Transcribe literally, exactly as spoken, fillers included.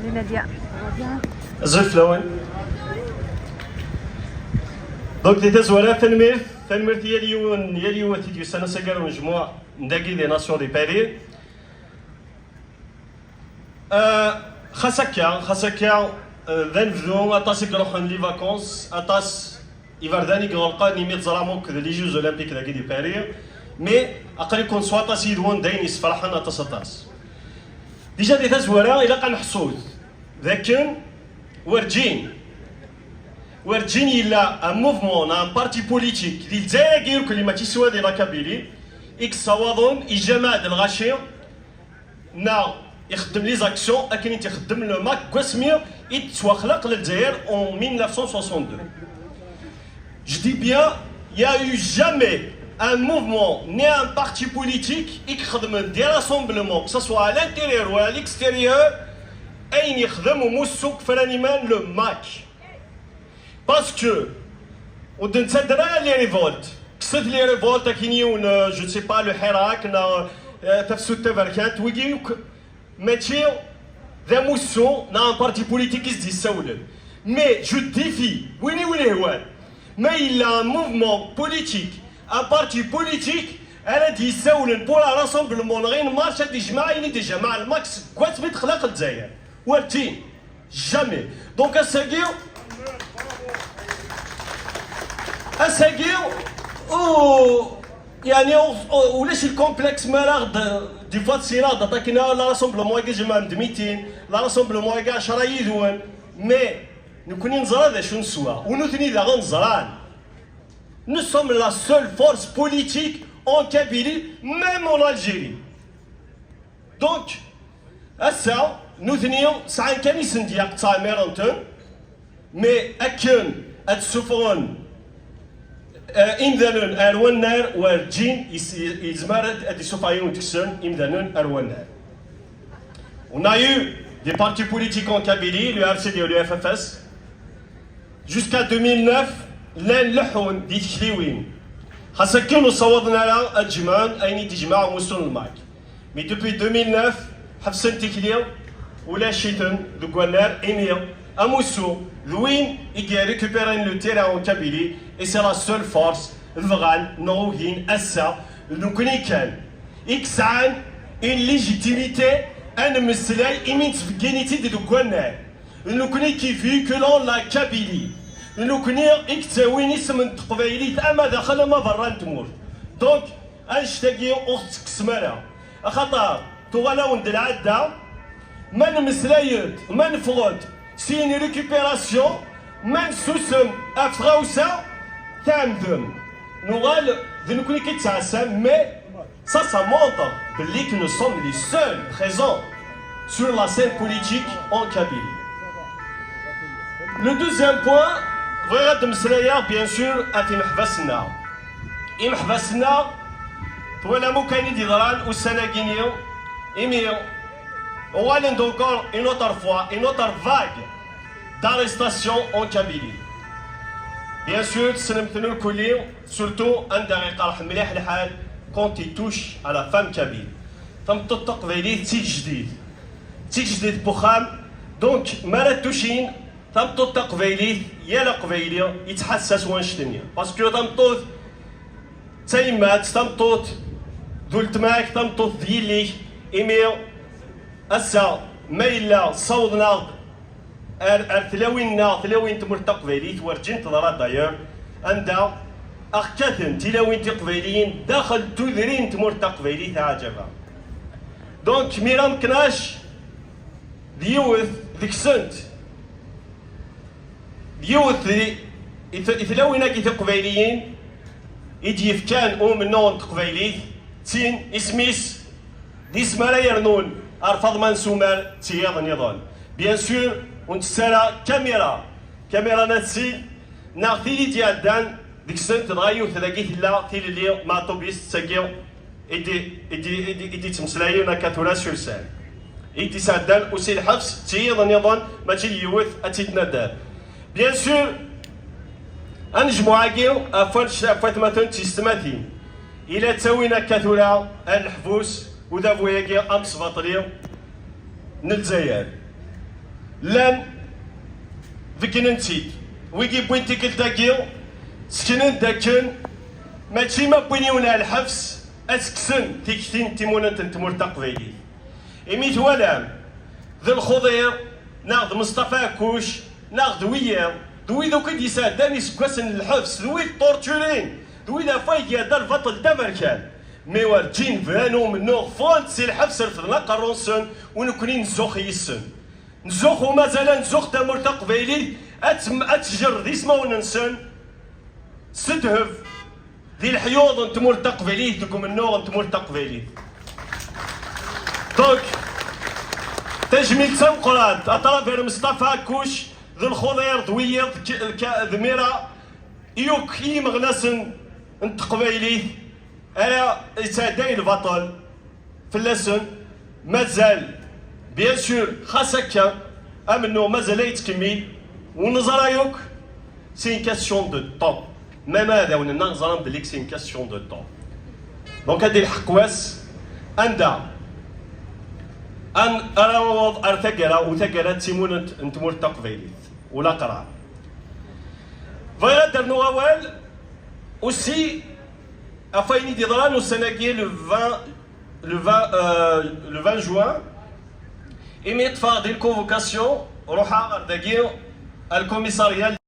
Nadia. Azul fell-awen. Donc, di tazwara, tanemmirt, tanemmirt i yal yiwen, yal yiwet i d-yusan ass-agi ar unejmuɛ n dagi des Nations de Paris. Euh, xas akka, xas akka, euh, d anebdu, aṭas i iruḥen les vacances, aṭas iberdan i iɣelqen imi teẓram akk d les Jeux Olympiques dagi di Paris, mais aql-iken s waṭas yid-wen d ayen yessefraḥen aṭas, aṭas. Déjà di tazwara, ilaq ad neḥṣut d akken werǧin, werǧin yella un mouvement neɣ un parti politique di Lezzayer-agi irkelli, mačči s wadi la Kabylie, i yessawaḍen ijamaɛ-d lɣaci neɣ ixeddem les actions akken i t-ixeddem le MAK deg wasmi i d-tettwaxlaq Lezzayer en mille neuf cent soixante-deux. Je dis bien, il n'y a eu jamais un mouvement ni un parti politique i ixedmen des rassemblements, que ce soit à l'intérieur ou à l'extérieur, ayen yexdem umussu deg ufran iman le MAK. Parce que ur d-nettadder ara les révoltes. Kkset les révoltes akken yiwen, euh, je ne sais pas, le Hirak neɣ, euh, Tafsut Taberkant, wigi akk mačči d amussu neɣ un parti politique i s-d-yessawlen. Mais je défie win i wen-ihwan, ma yella un mouvement politique, un parti politique ara d-yessawlen pour un rassemblement neɣ une marche ad d-ijmeɛ ayen i d-ijmeɛ le MAK seg wasmi texlaq Lezzayer. Werǧin. Jamais. Donc ass-agi, ass-agi, oh, yani, oh, oh, ulac le complexe, ma ara ɣ-d, des fois, si ara ɣ-d-attaquer, la rassemblement-agi jemɛen-d mitin, la rassemblement-agi ɛecra yid-wen, mais nekkni neẓra d acu neswa, u nutni daɣen ẓran. Nous sommes la seule force politique en Kabylie, même en Algérie. Donc, ass-a, nutni sɛan kan isendyaq ttɛemmiren-ten, mais akken ad d-ssufɣen, euh, imdanen ar wannar, werǧin yezmer ad, ad d-issufeɣ yiwen deg-sen imdanen ar wannar. On a eu des partis politiques en Kabylie, le R C D et le F F S. Jusqu'à deux mille neuf, llan leḥḥun di tekliwin. Xas akken ur ssawaḍen ara ad jemɛen ayen i d-ijmeɛ umussu n le MAK. Mais depuis deux mille neuf, ḥebsen tikli, ulac-iten deg wannar, imi amussu d win i d-récupéren le terrain en Kabylie, et c'est la seule force, bɣan neɣ ugin ass-a, d nekkni kan i yesɛan une légitimité ad nemmeslay imi nettbeggin-itt-id deg wannar. D nekkni qui véhiculons la Kabylie. D nekkni i yettawin isem n teqbaylit ama daxel ama berra n tmurt. Donc, annect-agi ur t-tekksem ara. Axaṭer tuɣal-awen-d lɛadda, ma nemmeslay-d, ma neffeɣ-d s une récupération, ma nessusem ɣef tɣawsa, tɛemdem. Nuɣal d nekkni i yettɛassan, mais ça, ça montre belli que nous sommes les seuls présents sur la scène politique en Kabylie. Le deuxième point, bɣiɣ ad d-mmeslayeɣ, bien sûr, ɣef imeḥbas-nneɣ. Imeḥbas-nneɣ, twalam akk ayen i d-yeḍran ussan-agi-ni, imi uɣalen-d encore une autre fois, une autre vague d'arrestations en Kabylie. Bien sûr, tessnem-ten irkelli, surtout anda iqerreḥ mliḥ lḥal, quand il touche à la femme kabyle. Tameṭṭut taqbaylit d tigejdit. D tigejdit n wexxam, donc, mi ara tucin tameṭṭut taqbaylit, yal aqbayli yettḥassa s wannect-nni. Parce que tameṭṭut d tayemmat, tameṭṭut d weltma-k, tameṭṭut d yelli-k, imi ass-a, ma yella ssawḍen-aɣ-d ar, ar tlawin-nneɣ, tlawin n tmurt taqbaylit, werǧin teḍra d'ailleurs, anda aɣ-kkaten tilawin tiqbayliyin daxel n tudrin n tmurt taqbaylit, ɛajaba. Donc, Miram Knac d yiwet deg-sent, d yiwet di, i t-, i tlawin-agi tiqbayliyin i d-yefkan umennuɣ n teqbaylit, d tin isem-is d isem ara yernun ar Faḍma n Sumer d tiyaḍ nniḍen. Bien sûr, ur ntett ara kamira, kamira n at Sid, neɣ tili d-iɛeddan deg-sent, dɣa yiwet dagi tella tilelli Meɛṭub Yesset-agi i d-, i d-, i d-, i d-yettmeslayen akka tura sur scène. I d-isɛeddan usi lḥebs d tiyaḍ nniḍen, mačči d yiwet ad tt-id-nadder. Bien sûr, anejmuɛ-agi ɣef wat-, ɣef watmaten d tiyessetmatin, ila ttawin akka tura ar leḥbus udabu-agi amesbaṭli n Lezzayer. Llan beggnen-tt-id. Wigi wwin tikkelt-agi, seknen-d akken mačči ma wwin yiwen ar lḥebs, ad tekksen tikti n timunent n tmurt taqbaylit. Imi twalam d Lxuḍir, neɣ d Meṣṭafa Ɛekkuc, neɣ d wiyiḍ, d wid akk i d-yesɛeddan iseggasen n lḥebs, d wid torturin, d wid ɣef wayeg iɛedda lbaṭel d aberkan. Mi werǧin bran umennuɣ, ffɣen-d si lḥebs, refden aqerru-nsen, u nekkni nzux yis-sen. Nzux, u mazal ad nzux, tamurt taqbaylit ad tem-, ad tjerred ismawen-nsen s ddheb di leḥyuḍ n tmurt taqbaylit, deg umennuɣ n tmurt taqbaylit. Donc, tajmilt d tameqqrant à travers Meṣṭafa Ɛekkuc, d Lxuḍir, d wiyiḍ, d K-, d K-, d Mira, i yakk i yimeɣnasen n teqbaylit ara yettɛedday lbaṭel fell-asen. Mazal, bien sûr, xas akka, amennuɣ mazal ad yettkemmil, u neẓra yakk, c'est une question de temps. Même iɛdawen-nneɣ ẓran belli c'est une question de temps. Donc ad ilḥeq wass anda an-, ara naweḍ ar taggara, u taggara d timunent n tmurt taqbaylit, u laqrar. Bɣiɣ ad d-rnuɣ awal aussi ɣef wayen i d-yeḍran ussan-agi, le vingt, le vingt, euh, le vingt juin, imi ṭṭfeɣ di lconvocation, ruḥeɣ ar dagi, al commissariat.